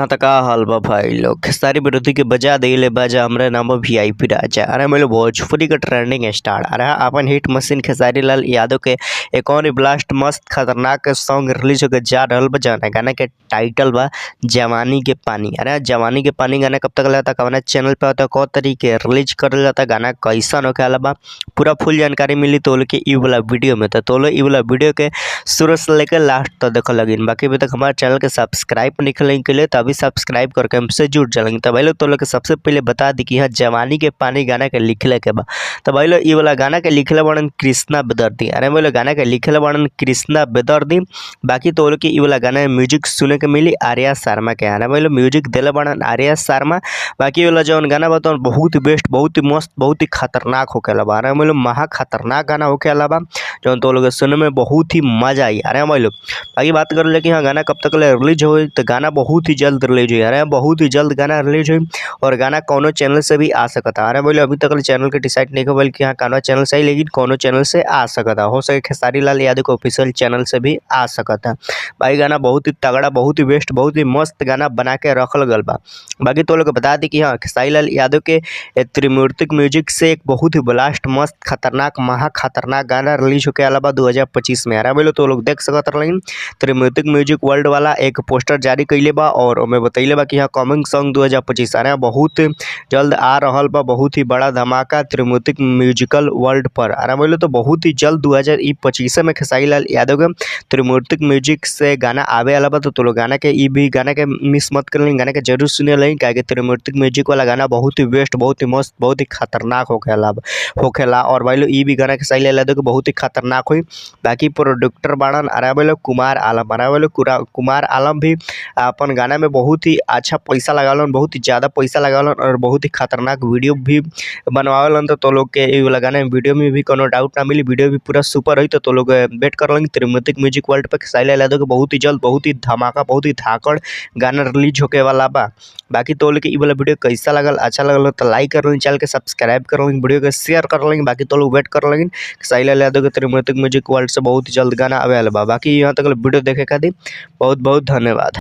अरे त का हाल बा भाई लोग। खेसारी विरोधी के बजा देले बाजा, हमरे नाम बा वीआईपी राजा। अरे हमारे भोजपुरी के ट्रेंडिंग स्टार। अरे अपन हिट मशीन खेसारी लाल यादव के एक और ब्लास्ट मस्त खतरनाक सॉन्ग रिलीज होके जा रहल बा। जौना गाना के टाइटल बा जवानी के पानी। अरे जवानी के पानी गाना कब तक लगता, कवना चैनल पे आता, कौ तरीके रिलीज करल जाता, गाना कैसन होखे वाला बा, पूरा फुल जानकारी मिली तोल के इ वाला वीडियो में। तो तोलो इ वाला वीडियो के शुरू से लेकर लास्ट तक देख लगिन। बाकी अभी तक हमारे चैनल के सब्सक्राइब नहीं के लिए तो अभी सब्सक्राइब करके हमसे जुड़ जाएंगे। तो भाई लोग तो लोग के सबसे पहले बता दी कि यहाँ जवानी के पानी गाना के लिखले के बा। तो भाई लोग इ वाला गाना के लिखले बड़न कृष्णा बेदर्दी। अरे भाई लोग गाना के लिखले बड़न कृष्णा बेदर्दी। बाकी तो लोग के इ वाला गाना में म्यूजिक सुने के मिली आर्या शर्मा के। अरे भाई लोग म्यूजिक दिले बड़न आर्या शर्मा। बाकी वाला जौन गाना बा तौन बहुत बेस्ट, बहुत ही मस्त, बहुत ही खतरनाक होखेला बा। अरे भाई लोग महा खतरनाक गाना होखेला बा जौन तो लोग सुने में बहुत ही मजा आई। अरे भाई लोग बाकी बात कर ले कि हाँ गाना कब तक रिलीज हो, तो गाना बहुत ही जल्द रिलीज हुई। अरे बहुत ही जल्द गाना रिलीज हुई और गाना कोनो चैनल से भी आ सकता। अरे बोले अभी तक चैनल के डिसाइड नहीं हो कि हाँ कोनो चैनल से आई, लेकिन कोनो चैनल से आ सकता। हो सके खेसारी लाल यादव के ऑफिशियल चैनल से भी आ सकता। भाई गाना बहुत ही तगड़ा, बहुत ही बेस्ट, बहुत ही मस्त गाना बना के रखल गल बा। बाकी तो लोग बता दी कि हाँ खेसारी लाल यादव के त्रिमूर्तिक म्यूजिक से एक बहुत ही ब्लास्ट मस्त खतरनाक महा खतरनाक गाना रिलीज होके आला बा 2025 में। अरे बोले तो लोग देख सकत रहलिन त्रिमूर्तिक म्यूजिक वर्ल्ड वाला एक पोस्टर जारी कैले बा और ओमे बतैले बा कि हाँ कमिंग सॉन्ग 2025। अरे बहुत जल्द आ रहल बा बहुत ही बड़ा धमाका त्रिमूर्तिक म्यूजिकल वर्ल्ड पर। अरे बोले तो बहुत ही जल्द 2025 में खेसारी लाल यादव के त्रिमूर्तिक म्यूजिक से गाना आवे वाला बा। तो लोग गाना के ई भी गाना के मिस मत कर लें, गाना के जरूर सुने लें, काहे कि त्रिमूर्तिक म्यूजिक वाला गाना बहुत ही बेस्ट, बहुत ही मस्त, बहुत ही खतरनाक होखेला। और भाई लोग ई भी गाना खेसारी लाल यादव के बहुत ही खतरनाक हुई। बाकी प्रोड्यूसर बाड़न अरे भाई लोग कुमार आलम। अरे भाई लोग कुमार आलम भी अपन गाना में बहुत ही अच्छा पैसा लगावलन, बहुत ही ज़्यादा पैसा लगावलन और बहुत ही खतरनाक वीडियो भी बनवावलन। तो लोग के ई वाला गाना में वीडियो में भी कोनो डाउट ना मिली, वीडियो भी पूरा सुपर हुई। तो लोग वेट कर लेंगे त्रिमूर्तिक म्यूजिक वर्ल्ड पर खेसारी लाल यादव के बहुत ही जल्द बहुत ही धमाका, बहुत ही धाकड़ गाना रिलीज होके वाला बा। बाकी तो लोग के ई वाला वीडियो कैसा लगल, अच्छा लगल तो लाइक कर लें, चैनल के सब्सक्राइब कर लें, वीडियो के शेयर कर लें। बाकी तो लोग वेट कर लेंगे खेसारी लाल यादव के त्रिमूर्तिक म्यूजिक वर्ल्ड से बहुत ही जल्द गाना आवे वाला बा। बाकी यहाँ तक वीडियो देखे खातिर बहुत बहुत धन्यवाद।